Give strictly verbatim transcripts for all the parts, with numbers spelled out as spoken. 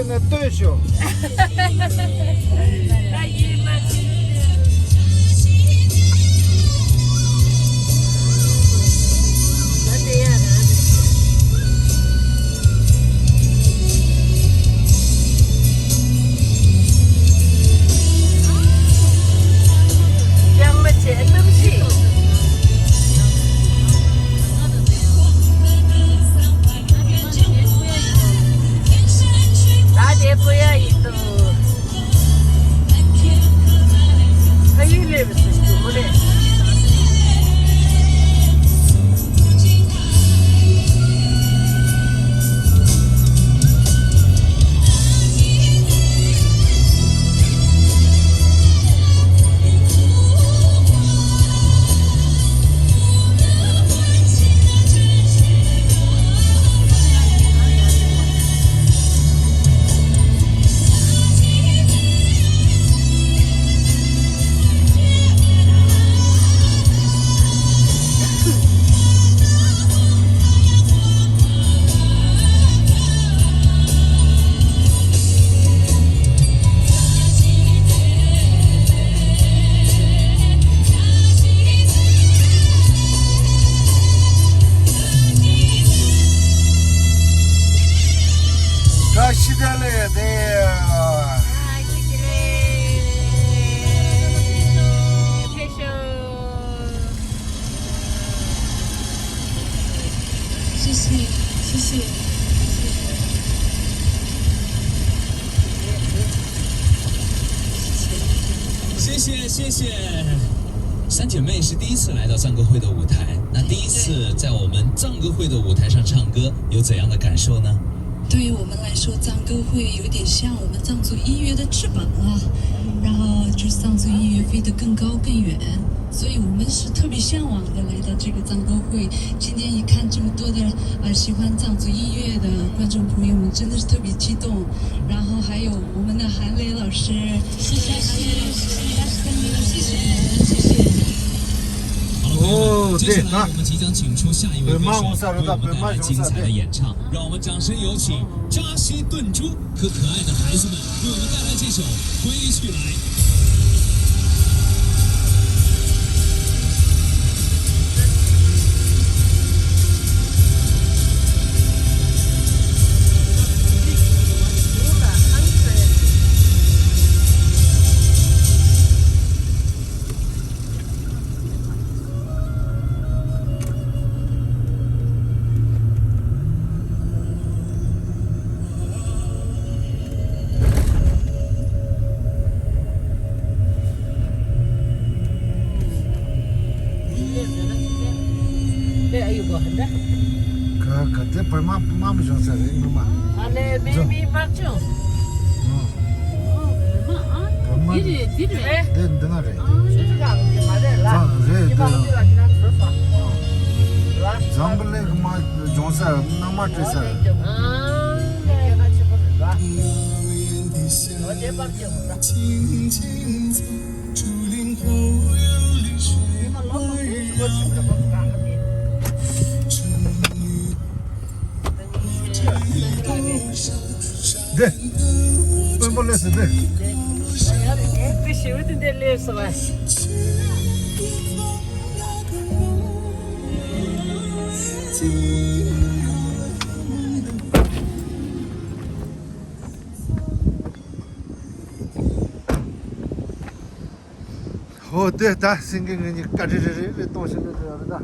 ནས་ལྟོས་ཤོག་ད་དེ་ཕོ་ཡ་ཡིན་དུ། ཨ་ཡིན་ལེ་བ་སུ་ཞིག་ཏུ་ཧོ་ལེ། བཀྲ་ཤིས་བདེ་ལེགས་དེ།谢谢，谢谢。三姐妹是第一次来到藏歌会的舞台，那第一次在我们藏歌会的舞台上唱歌，有怎样的感受呢？对于我们来说，藏歌会有点像我们藏族音乐的翅膀啊，然后就是藏族音乐飞得更高更远，所以我们是特别向往的来到这个藏歌会。今天一看这么多的呃喜欢藏族音乐的观众朋友们，真的是特别激动。然后还有我们的韩磊老师，谢谢，谢谢，谢谢，谢谢。好了，朋友们，哦，接下来我们即将请出下一位歌手，对，为我们带来精彩的演唱。让我们掌声有请扎西顿珠和可爱的孩子们为我们带来这首《归去来》。ག་ག་དེ་བར་མ་མ་མི་བྱུང་ས་རེད་མི་མ། ཨ་ལེ་མི་མི་མ་བྱུང་། ཨ། འདི་རེད་འདི་རེད། འདི་འདི་ན་རེད། ཨ། ཆུ་ཚོད་གང་གི་མ་རེད་ལ། ཨ་རེད་འདི། འཛམ་བུ་གླིང་གི་མ་བྱུང་ས་ནང་མ་བྲིས་ས་རེད། ཨ། འདི། དཔོན་པོ་སླེབས་སོང་འདི། དཔེ་ཞེ་པོ་དེ་འདྲ་སླེབས་སོང་བ། ཧོ་དེ་ད་སེང་གེ་ངེད་གཉིས་བཀའ་དྲིན་རེ་རེ་རེ་གཏོང་ཤེས་ནས་དེ་རེད་ད།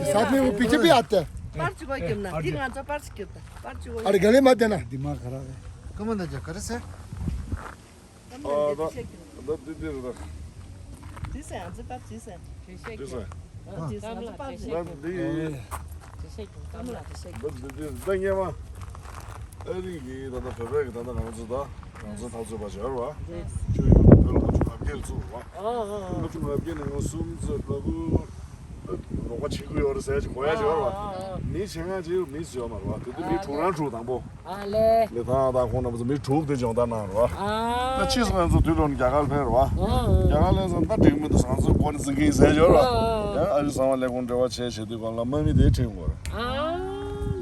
ས་ཐེ་བོ་པི་ཆ་པི་ཨ་ཏེ། ཨ་རེ་ག་ལེ་མ་ཏེ་ན། འདི་མ་ག་ར་རེད། ཀ་མ་ན་ཇ་ག་རེ་སེ། ཨ་ད་ད་དེ་དེ་རེད་ད། ཟེར་ཡང་ཚིག་པ་ཇི་ཟེར། འདི་ཟེར། ཨ་འདི་ཟེར་ཚིག་པ་ཇི་ཟེར། ད་འདི། ཇི་ཟེར་གྱི་གཏམ་ལ་ཇི་ཟེར་གྱི། ད་འདི་འདི་ད་སྔས་མ། ཨ་རི་གི་ད་ལྟ་བོད་པའི་གི་ད་ལྟ་ང་ཚོ་ད་རང་བཙན་འཐབ་རྩོད་པ་ཅིག་ཡོད་རེད་བ། ཆོས་ཡོད་པ་བོད་ལ་ལྔ་བཅུ་ང་བརྒྱད་ལ་བཙུགས་རེད་བ། ཨ་ཨ་ཨ། ལྔ་བཅུ་ང་བརྒྱད་ནས་ང་སུམ་ཅུ་ལྔ་དགུ། རོགས་པ་བྱེད་ཀྱི་ཡོད་རེད་ཟེར་གྱི་གོ་ཡ་ཅིག་ཡོད་རེད་བ། མི་བྱེད་མཁན་ཅིག་མི་ཚོ་ཡོད་མ་རེད་བ། དེ་དུས་མི་དྲུག་རང་དྲུག་དང་པོ། ཨ་ལེ། ལི་ཐང་དང་ཁོང་རྣམ་པ་ཚོ་མི་དྲུག་དེ་སྦྱོང་བརྡར་གནང་རོགས། ཨ། ད་ཕྱིས་སུ་ང་ཚོ་དུས་ལོ་ནས་རྒྱ་གར་ཕེབས་རོགས། ཨ། རྒྱ་གར་ལ་སོང་ད་འགྲིག་མི་འདུག་ང་ཚོ་ཀོ་ནི་ཙི་གི་ཟེར་ཡོད་རོགས། ཨ། ཡང་ཨ་རི་གསང་བ་ལས་ཁུངས་འབྲེལ་བ་བྱས་བྱེད་དུས་གང་ལ་དམག་མི་དེ་ཁྲིད་དགོས་རོགས། ཨ།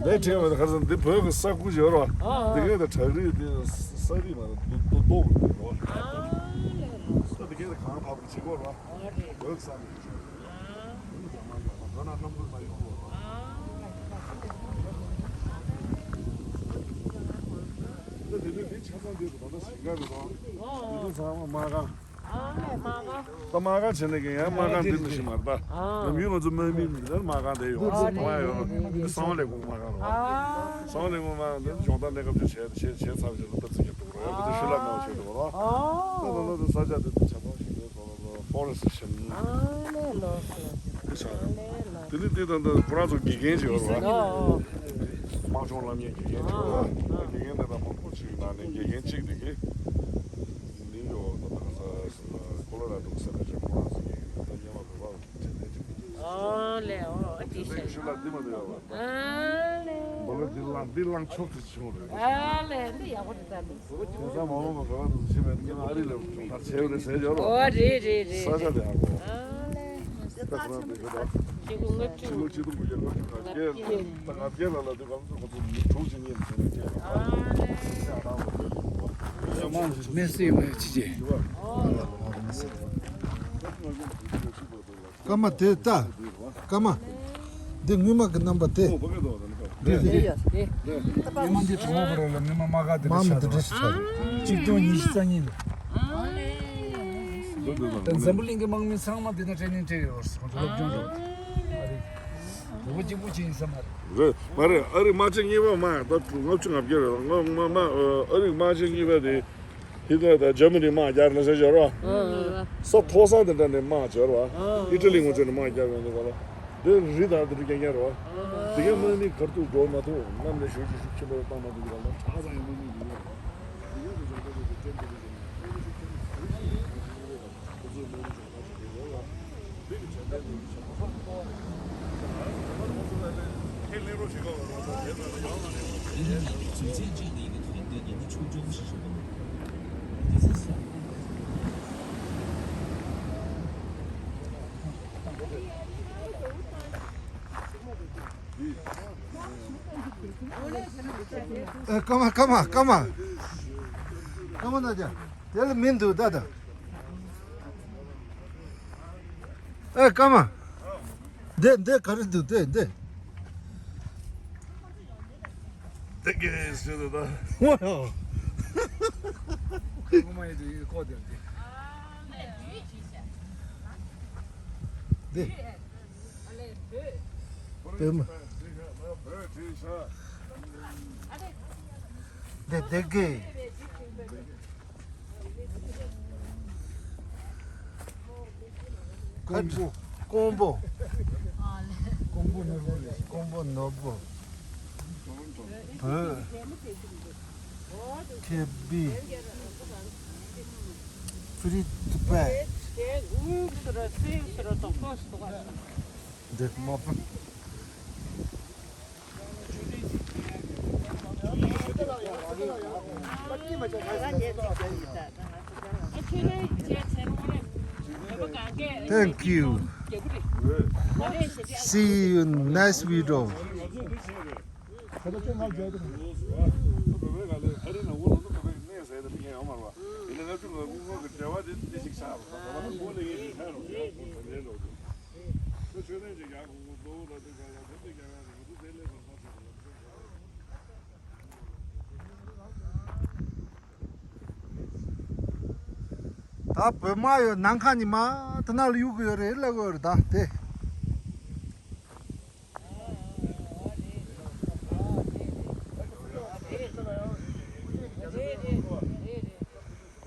དེ་ཁྲིད་དགོས་དེ་ཁ་སང་འདི་བོད་ཀྱི་ས་ཁུལ་ཡོད་རོགས། ཨ། འདི་གའི་ད་བྲག་རི་དེ་ས་རི་མ་རྡོ་རྡོ་རྡོ་རུ་དེ་རོགས། ཨ། ས་འདི་གའི་ད་གང་ཕབ་ཀྱི་བྱེད་དགོས་རོགས། ཨ་རེད། བོད་ཀྱི་ས་མི་ཁྲིད། ད་དམག་ཁང་བྱས་ནས་ཀྱང་ཡང་དམག་ཁང་འདི་འདི་ཞིག་མ་རེད་ད། ནམ་རྒྱུན་ང་ཚོ་དམག་མི་འདི་ལ་དམག་ཁང་དེ་ཡོད་རེད། དམག་ཡོད་རེད། གསང་བ་ལས་ཁུངས་དམག་ཁང་རེད། གསང་བ་ལས་ཁུངས་དམག་ཁང་འདི་སྦྱོང་བརྡར་གནས་སྐབས་ཅིག་བྱས་བྱས་བྱས་ཚར་རྗེས་ལ་སྟབས་ཚིགས་ཀྱི་འགྲོ་གི་རེད། ང་ཚོ་ཤུལ་ལ་མེད་པ་བྱས་འགྲོ་གི་རེད། ད་ད་ལྟ་འདི་ས་ཆ་འདི་ཆ་ཚང་ཞིག་ཡོད། ཕོ་རེ་སི་ཊི་ཞིག་ཨ་ལེ་ལོ། དེ་ཆགས་རེད། དེ་ནི་དེ་ད་ལྟ་ཁོ་རང་ཚོ་དགེ་རྒན་ཅིག་ཡོད་རེད་བ། དམག་སྦྱོང་བསླབ་མཁན་དགེ་རྒན་ཅིག་ཡོད་རེད་བ། དགེ་རྒན་དེ་ད་མང་པོ་ཅིག་ནང་ནས་དགེ་རྒན་གཅིག་དེ་གིས་ནིའུ་ཡོག་ད་ལྟ་ཁ་ས་ཀོ་ལོ་ར་ཌོ་ཟེར་བ་ཅིག་ཁོ་རང་ཚོ་གིས་ད་སྔོན་མ་བོད་པ་དྲན་རྟེན་ཅིག་ཨ་ལེ་ཨོ་ཨ་ཅེ་ཤ་ཤ་ཤུ་ལ་འདི་མ་འདི་ཡོད་བ། ཨ་ལེ། མ་ལོ་འདི་ལང་འདི་ལང་ཆོག་ཏུ་བྱུང་རེད། ཨ་ལེ་འདི་ཡག་པོ་རེད་ད་འདི། དེང་སང་མ་འོངས་པ་བོད་པ་ཚོ་ཤེས་པའི་ངས་ཨ་རི་ལ་གྲོང་ཁྱེར་བྱེད་རེད་ཟེར་ཡོད་རོགས། ཨོ་རེད་རེད་རེད། ས་ཆ་དེ་ཧ་གོ། ཨ་ལེ། ད་ཁོ་རང་དེ་ཤོད་ད། ཆིག་སྟོང་ལྔ་བཅུ་ང་བརྒྱད་ད་ང་བརྒྱད་ལ་ལ་དུས་གང་ཚོད་ཁོ་ཚོ་མི་དྲུག་ཅིག་གཉིས་ལ་བྱེད་ན་སྐྱེས་རོགས། ཨ་ལེ། ཨ་རང་བོད་པའི་ལུང་པ། མེ་སི་ཡོང་ཡ་ཅི་ཅི། ཨ་ལ་མ་མེ་སི། སྐར་མ་དེ་ལྟ། སྐར་མ། འདི་སྔོན་མ་གི་རྣམ་པ་དེ། འདི་འདི། སྔོན་མ་འདི་གྲོགས་པོ་རེད་ལ་སྔོན་མ་དམག་སྒར་དེ་མ་འདྲ་མ་ཆགས་མི་འདི་འདྲ་ཞིག་ཆགས་རེད། གཅིག་སྟོང་ཉི་ཤུ་རྩ་གཉིས་ལ། ད་འཛམ་བུ་གླིང་གི་དམག་མི་ཚང་མ་འདི་ན་ཊེ་ནིང་སྤྲད་ཡོད་རེད། ཁོང་ཚོ་སློབ་སྦྱོང་རེད། ཨ་རེད། འོ་གཅིག་པུ་ཅིག་ཡིན་ས་མ་རེད། རེད་མ་རེད། ཨ་རིའི་དམག་ཆེན་གཉིས་པ་མ་ད་ལྔ་བཅུ་ང་བརྒྱད་རེད། ང་ང་མ་ཨ་རིའི་དམག་ཆེན་གཉིས་པ་དེ། ཧི་ཏི་ལར་དང་འཇར་མ་ནི་དམག་རྒྱག་ལ་ཟེར་བྱས་རོ། ཨ། ས་མཐོ་ས་དེ་འདྲ་ནས་དམག་བྱས་རོ། ཨ། ཨི་ཊ་ལི་ངོས་ཕྱོགས་ནས་དམག་རྒྱག་ཡོང་དུས་ག་ལ། དེ་རི་དང་དེ་འདྲ་རྒྱག་མཁན་རོ། ཨ། དེ་གའི་དམག་མི་གར་ཐུག་འགྲོ་མ་ཐུབ་གནམ་ནས་ཞུ་ཞུ་ཞུ་ཆེན་པོ་བཏང་མ་ཐུབ་དུས་ག་ལ་གྲྭ་ཚང་ཡང་དམག་མི་ཡིན་རོ། དེ་གའི་དེ་ཚོ་ད་དེ་ཚོ་ཏྲེན་དེ་འདྲ་ཞིག་དམག་མི་ཞིག་ཁྱེར་ནས་ཁོ་ཚོའི་དམག་མི་ཞིག་ག་ཞིག་རེད་རོ་ལ། ཨེ། ཀ་མ་ཀ་མ་ཀ་མ། ཀ་མ་ན་ཅ། དེ་ལ་མི་འདུག་ད་ད། ཨེ་ཀ་མ། འདི་འདི་ག་རེ་འདུག་འདི་འདི། འདི་གས་ཟེར་འདུག་ད། ངོ་ཡོ། ངོ་མ་ཡིན་དུས་ཡིན་ཁོ་དེར་འདི། འདི། པད་མ། འདི་འདི་གས། ཀོང་པོ། ཀོང་པོ། ཀོང་པོ་ནོར་བུ་རེད། ཀོང་པོ་ནོར་བུ། བོད། ཁེ་བི། ཕི་རི་ཏི་པེ། འདི་མ་པ། Thank you. See you in next video. ད་བོད་དམག་ཡོད་ནང་ཁ་ནི་མ་དེ་ན་ལ་གཡུག་གི་ཡོད་རེད་ལབ་གི་ཡོད་རེད་ད་དེ།